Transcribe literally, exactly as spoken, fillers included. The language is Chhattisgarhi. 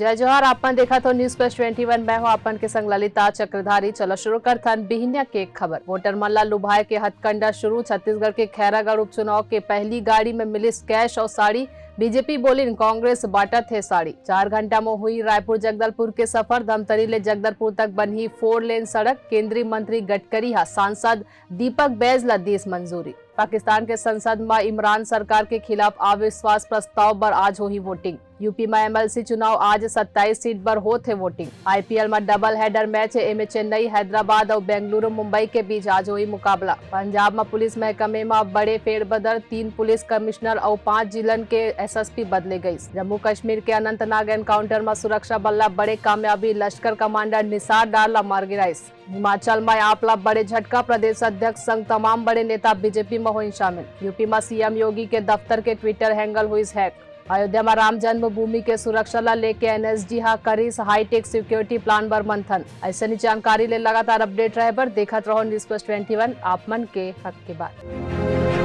जय जोहार, आप मन देखत हो News Plus twenty one, मैं हूं आप मन के संग ललिता चक्रधारी। चलो शुरू करथन बिहिनिया के खबर। वोटर मन ला लुभाए के हथकंडा शुरू। छत्तीसगढ़ के खैरागढ़ उपचुनाव के पहली गाड़ी में मिलिस cash और साड़ी। बीजेपी बोलिन, कांग्रेस बांटत हे साड़ी। चार घंटा में हुई रायपुर जगदलपुर के सफर। धमतरी ले जगदलपुर तक बनही four lane सड़क। केंद्रीय मंत्री गडकरी हा सांसद दीपक बैज ला दीस मंजूरी। पाकिस्तान के संसद म इमरान सरकार के खिलाफ अविश्वास प्रस्ताव बर आज होही voting। यूपी म MLC चुनाव, आज सत्ताईस सीट बर होत हे voting। IPL म double header match हे, एमे चेन्नई, हैदराबाद अउ बेंगलुरु, मुंबई के बीच आज होही मुकाबला। पंजाब म पुलिस महकमे म बड़े फेरबदल, तीन पुलिस कमिश्नर अउ पांच जिलन के SSP बदले गईस। जम्मू कश्मीर के अनंतनाग encounter म सुरक्षा बल ला बड़े कामयाबी, लश्कर कमांडर निसार डार ला मार गिराइस। हिमाचल म आप ला बड़े झटका, प्रदेश अध्यक्ष संग तमाम बड़े नेता बीजेपी म होइन शामिल। यूपी म सीएम योगी के दफ्तर के Twitter handle hues hack। Ayodhya म राम जन्मभूमि के सुरक्षा ला लेके NSG हा करिस high-tech security plan बर मंथन। अइसने जानकारी ले लगातार update रहे बर देखत रहो News Plus twenty one, आप मन के हक के बात।